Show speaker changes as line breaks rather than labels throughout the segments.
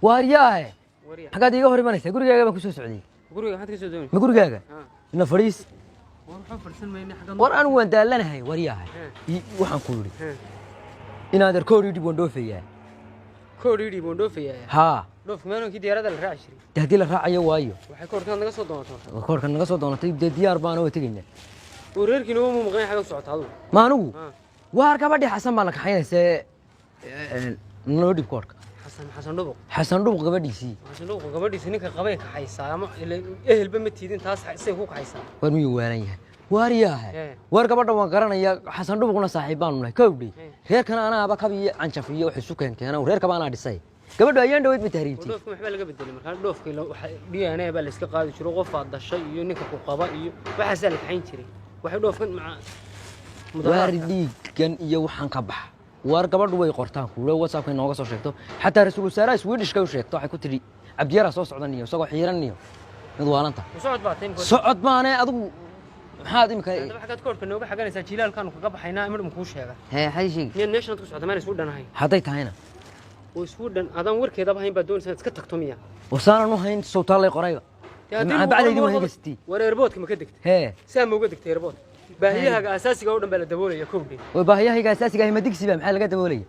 Waaryaahe.
Warya.
Xaggaad iiga hor imanaysaa? Gurigaaga baan kusoo socday.
Guriga maxaad ka soo doonaysaa?
Ma gurigaaga?
Ah.
Ina fadhiis.
War, waxaan fadhiisan mayna xaggan.
War, anigu waan daalanahay, waryaahe. Waxaan ku yidhi, inaad erkoor ii dhib, waan dhoofayaa.
Koodh ii dhiib, waan dhoofayaa.
Haa.
Dhoofka meeloonkii diyaaradda la raaci jiray?
Dee haddii la raacayo waayo.
Waxay koodhkaad naga soo doonataa.
Koorka naga soo doonatay, dee diyaar baana, waa tegaynaa.
Oo reerkiina uma maqnayn, xagga u socota adigu?
Ma anigu?
Ah.
Waar, gabadhii Xasan baa la kaxaynaysa, noo dhib koorka.
Xasan, Xasan Dhubuq?
Xasan Dhubuq gabadhiisii.
Xasan Dhubuq gabadhiisa ninka qabay kaxaysaa ama ehelba ma tiidin, taas say ku kaxaysaa?
Waar, miyuu waalan yahay? Waaryaahe. Waar, gabadha waan garanayaa, Xasan Dhubuqna saaxiib baanu nahay, kowdhi. Reerkana anaaba kab iyo canjaf iyo wax isu keenkeena, reerkaba anaa dhisay. Gabadhu ayaan dhaweyd ba
oo
tahriibtay.
Dhoofka waxbaa laga bedelay markaa. Dhoofka DNA baa la iska qaadi jiro, qofaad dhashay iyo ninka ku qaba iyo waxaasaa la kaxayn jiray. Waxay dhoofkan maca
Waar,
mudaharaadka.
Dhiiggan iyo waxaan ka baxa. Waar, gabadhu way qortaan kuule, WhatsAppka inooga soo sheegto, xataa ra-iisul wasaaraha Swedishka u sheegto. Waxay ku tidhi Cabdiyaraa soo socdan iyo isagoo xiiran iyo mid waalanta.
Socod baa tahay imika.
Socod maane, adigu maxaad imika?
Haddaba xaggaad koodhka nooga xaganaysaa? Jilaalkaanu kaga baxaynaa, midh kuu sheega.
Hee, xay sheegi.
Miyaad meeshanaad ku socota maan isku dhan ahayn?
Hadday tahayna?
Oo isku dhan adaan warkeedaba hayn baad doonaysaa inaad iska tagto miya?
Wasaanan u hayn, sawtaa lay qorayba.
Dee haddii
Maxaa
lagu
bacdaydi
qoro
waan
war.
hagastii.
War, airportka ma ka degtay?
Hee.
Saa ma uga degtay airport? Baahiyahaaga asaasiga oo dhan baa la daboolaya, kowdhe.
Way, baahiyahayga asaasiga ahi ma digsi ba? Maxaa laga daboolaya?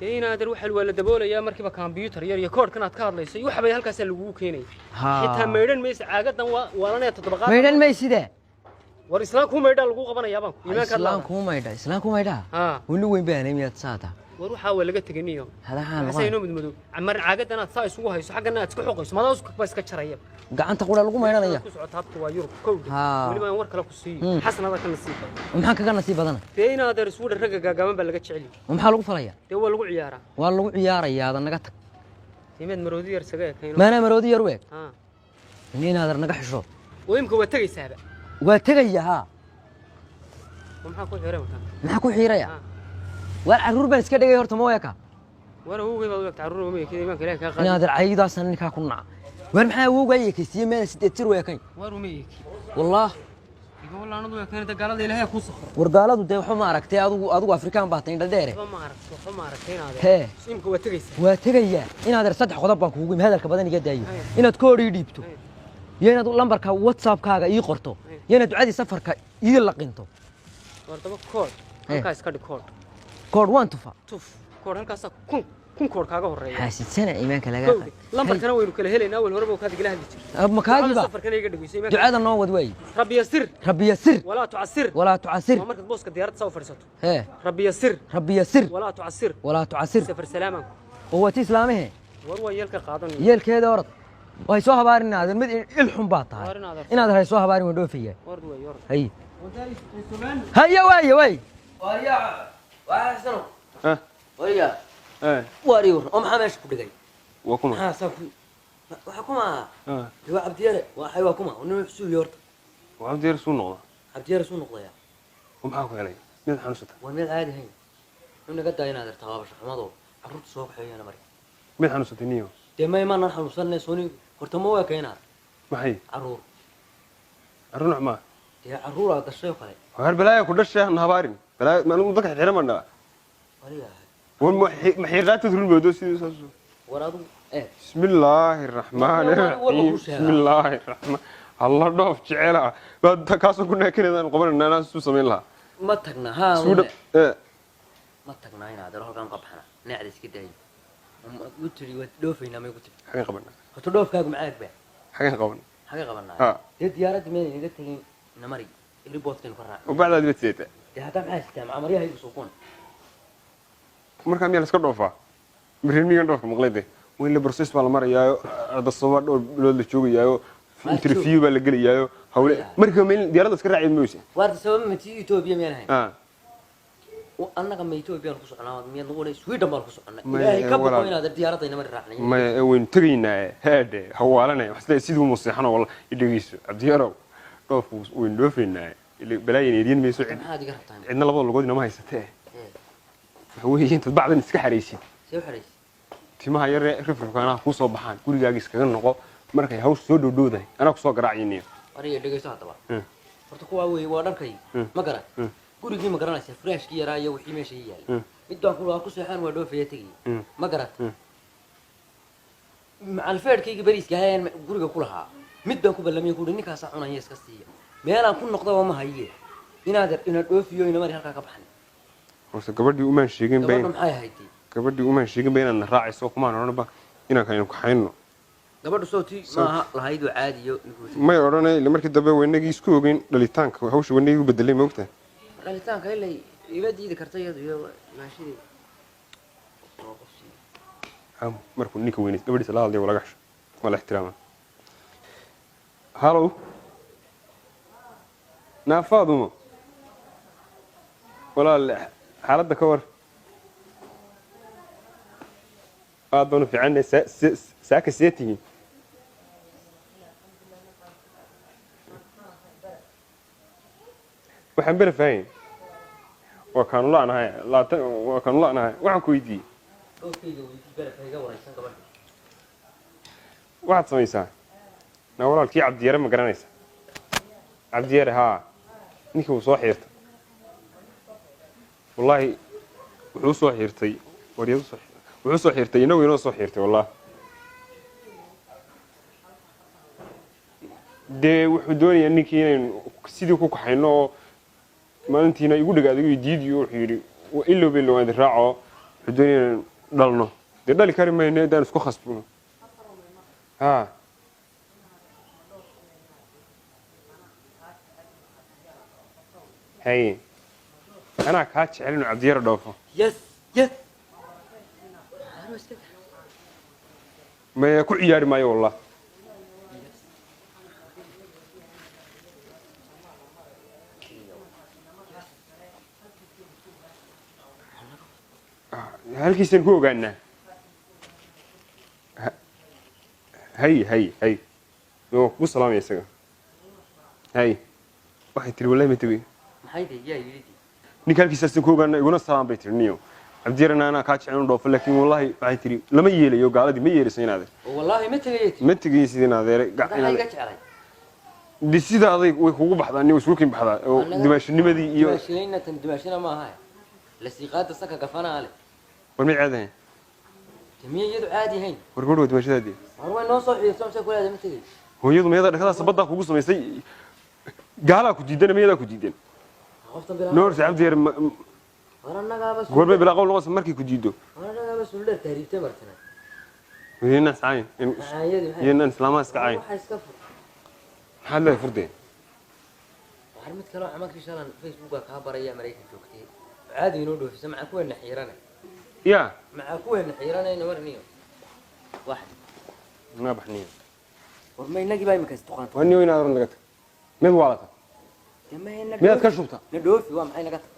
Dee inaader waxa waa la daboolayaa markiiba computer yar iyo koodhkan aad ka hadlayso iyo waxbay halkaasaa lagugu keenaya. Xitaa maydhan maysa caagadan, waa waalanaya toddoba.
Maydhan mayside.
War, islaan kuu maydhaa lagu qabanayaa baan iimaankaad
Islaan
laada.
Kuu maydha, islaan kuu maydhaa.
Haa.
Weli weyn baan miyaad saata?
War, waxaa waa laga tegay niyo.
Hadaxaan.
Waxaa inoo mudmadow mar caagadan aad saa isugu hayso, xaggana aad iska xoqayso, madaa ba iska jaraya.
Gacanta qura lagu maydhanaya.
Ku socota habka waa Yurub, kowdhe. Weliba aan war kale ku siiyo. Xasan adaa ka nasiib badan.
Maxaan kaga nasiib badana?
Dee inaadeer isugu dhan ragga gaagaaban baa laga jecel yahay.
Maxaa lagu falaya?
Dee waa lagu ciyaaraa.
Waa lagu ciyaarayaa, ada naga tag.
Tiimeed maroodi yar isaga ekayno.
Maanaa maroodi yar u eg?
Haa.
Inaader naga xisho.
Oo imka waa tegaysaaba?
Waa tegaya, haa.
Oo maxaa ku xiray markaa?
Maxaa ku xiiraya?
Haa.
Waar, carruur baan iska dhigay horta, ma weeka?
War, awowgay baad u egta, carruur uma ekid, iimaanka Ilaahay kaa qaadi.
Inaader caydaasan ninkaa ku naca. Waar, maxaa awowgaa ekaysiiye meena 8 jir u ekayn?
War, uma eki.
Wallaah.
Iga wallaanadu ekayna, gaalada Ilaahay kuu sakhro.
War, gaaladu dee waxba ma aragtay. Adigu Afrikaan baa tahay, indha dheere.
Waxba ma aragto, waxba ma aragtay inaadeer.
Hee.
Imka waa tegaysaa.
Waa tegayaa. Inaadeer, saddex qodob baan kuugu imi, hadalka badan iga daayo.
Hee.
Inaad koodh ii dhiibto,
Hee.
iyo inaad lambarka WhatsAppkaaga ii qorto,
Hee.
iyo inaad ducadii safarka ii laqinto.
War, daba koodh.
Hee.
Halkaa iska dhig koodh.
Koodh waan tufa.
Tuf koodh, halkaasaa 1000 koodh kaaga horreeya.
Xaasidsana, iimaanka lagaa.
Kowdhe, lambarkana waynu kala helaynaa, awal horeba kaad igala hadli jirtay.
Makaagiba.
Safarkana iga dhegeyso, iimaanka.
Ducada noo wad waayi.
Rabbi yasir.
Rabbi yasir.
Walaa tucasir.
Walaa tucasir.
Waa markaad booska diyaaradda saa u fadhiisato.
Hee.
Rabbi yasir.
Rabbi yasir.
Walaa tucasir.
Walaa tucasir.
Safar salaaman.
Oo waa ti islaamahe.
War, waa yeelka qaadanaya.
Yeelkeeda, orod way soo habaarin aadan, mid il xun baa tahay.
War, inaad
Inaad hay soo habaarin, waan dhoofaya.
War way orod.
Hay, haya, waaye waay. Waaryaa, waa xasano.
Ah.
Warya.
Eh.
Waari, war oo maxaa meesha ku dhigay?
Waa kuma?
Maxaa saa ku waxa kuma?
Ah.
Dee waa Cabdiyare, waa xay, waa kuma nin xusuuyo horta?
Waa Cabdiyar suu noqda.
Cabdiyare suu noqdaya.
Oo maxaa ku helay? Miyaad xanuunsata?
Waa meel caadi hayn in naga daa inaad artaa waaba shaxmadoo carruurta soo kaxeeyana mari.
Miyaad xanuunsatay niyo?
Dee ma imaanan xanuunsanay sooni horta, ma weeka inaad
Maxay?
Carruur.
Carruur nooc maa?
Dee carruur aad dhashay oo kale.
Waar, balaaya ku dhashay, ha habaarin. Balaaya ma anigu dadka xiran baan dhalaa.
Wariyahay.
War, ma xiirnaantaad run moodo sidii saas.
War, adigu ee
Bismillaahi raxmaani
War, war,
raxiim.
ku sheegaa.
Bismillaahi raxmaan. Alla dhoof jecela. Baad kaasoo ku naakinayaan qabanayna anaa suu samayn lahaa.
Ma tagna haa?
Suu dhab ee.
Ma tagnaa inaad halkan ka baxna, neecda iska daayo u tiri waad dhoofaynaa, may ku tiri?
Xagan qabanaa.
Horta dhoofkaagu macaag ba?
Xagan qabanaa.
Xagee qabanaa?
Ha.
Dee diyaaradda meel inaga tegin, namari airportkaynu ka raac.
Oo bacdaad baad sidataa.
Dee haddaa maxaa sitaa macamaryahaygu soo kuwan?
Markaa miyaa la iska dhoofaa? Reer miyigan dhoofka maqlay de. Waa in la process baa la marayaayo, ardasaba dhowr bilood la joogayaayo, interview baa la gelayaayo, hawle markiiba meel diyaaradda iska raaci maysa.
Waarta, sabab ma tii Etoobiya miyaan ahayn?
Ah.
Annaga ma Ethoobiyan ku soconaa? Miyaad nagu odhan Sweden baan ku soconnay?
Maya,
Ilaahay ka boqo.
Walaal.
Inaad diyaaradda inama raacnay.
Maya, ee waynu tegaynaa, heedhe hawaalane wax sida sidii uma seexano walla. Idhegeyso Cabdiyarow, dhoofku waynu dhoofaynaa, balaayan eriyan mayso cid.
Maxaad iga rabtaa?
Cidna labada lugood inama haysatee. Waxa weeye intaad bacdan iska xaraysid.
See u xidhaysa?
Timaha yaree rifrifka anaa kuu soo baxaan, gurigaaga iskaga noqo. Markay hawsha soo dhowdhowdahay anaa kusoo garaacayniyo.
Aniga dhegeyso haddaba. Horta kuwaa weeye, waa dharkay. Ma garan gurigii, ma garanaysa furaashkii yaraa iyo wixii meesha ii yaalay? Mid baan ku waa ku seexaan, waa dhoofaya, tegaya. Ma garat? Macalfeedhkayga beriiska hayaan guriga ku lahaa, mid baan ku ballamiyay, kuuhi ninkaasaa cunaya iska siiya, meelaan ku noqdaba ma haye. Inaad ina dhoofiyo, ina mari halkaa ka baxnay.
Horta gabadhii umaan sheegin
Gabadha
ba.
Maxay ahayd?
Gabadhii umaan sheegin ba inaadna raacayso, kumaan odhanba inaan kaynu kaxayno.
Gabadhu soo tii maaha lahayd oo caadiyo.
May odhanay, ila markii dambe waynagii isku ogeyn dhalitaanka, hawsha waynagii u bedelay, moogta.
Dhalitaanka ilay ima diidi karta iyadu iyo maashidii.
Markuu ninka weynay gabadhiisa la hadlay waa laga xisho, waa la ixtiraama. Halow, naafaadumo, walaal, xaaladda ka war? Aad baan u fiicannahay. Saaka see tihiin? Waxaan bera fahayn waa kaanu la'nahay laatan, waa kaanu la'nahay. Waxaan ku weydiiyey.
Dhoofkayga weydii, barafka iga waraysan gabadha.
Waxaad samaysaa na walaalkii Cabdiyare, ma garanaysa Cabdiyare? Haa, ninkii wuu soo xiirtay, wallaahi wuxuu soo xiirtay waryadu soo, wuxuu soo xiirtay inagu inoo soo xiirtay, wallahi. Dee wuxuu doonayaa ninkii inaynu sidii ku kaxayno, oo maalintiina igu dhega adigu diidiyo, wuxuu yidhi ilow bay loo idin raaco. Wuxuu doonaya inaynu dhalno, dee dhali kari mayno haddaan isku khasbno. Haa, haye, anaa kaa jecel inuu Cabdiyare dhoofo.
Yes.
Maya, ku ciyaari maayo wallah. Halkiisaan ku ogaanaa. Hay hay hay, waa kugu salaamaya isaga. Hay, waxay tiri wallahi ma tegay.
Maxay tahay yaa yidhi?
Ninka halkiisaasaan ku ogaanaa, iguna salaam bay tiri. Niyo Cabdiyarana anaa kaa jecel inuu dhoofo, laakiin wallahi waxay tiri lama yeelayo, gaaladii ma yeelayso inaade.
Oo wallaahi ma tegayay ti?
Ma tegayo sidii adeere.
Maxaa iga jeclay?
De sida aday way kugu baxdaa, ni way isku kin baxdaa oo dimaashinimadii iyo
Dimaashinayna, tan dimaashina ma aha, lasiiqaada sanka gafanaa leh.
War may caadahayn?
Miya iyadu caadi ahayn?
War gabadh waa dimaashadaadii.
War way noo soo xiirto mise kulaada ma tegay?
Hooyadu mayada dhakadaas baddaa kugu samaysay, gaalaa ku diidan, mayadaa ku diidan.
Qoftan bilaa
Noorse Cabdiyar.
War annagaaba
Goormay bilaa qowl noqonaysa markay ku diido?
War annagaaba suuldheer tahriibtay martina.
Iyaynaan iscayn.
Macaayadii maxay?
Iyaynaan islaamaha iska cayn.
Waxaa iska fur.
Maxaad leedahay? Furdee.
War mid kaloo camalkii shalan Facebooka kaa baraya, Maraykan joogtay, caadi inoo dhoofisa macaa kuweena xiirane.
Yaa.
Macaa kuweena xiiranayna marniyo wax.
Naa baxniya.
War ma inagii baa imika istuqaanta?
Waa niyo inaad oran laga tag mid waalata.
Dee ma ina
Miyaad ka shubta?
Na dhoofi, waa maxay naga tag?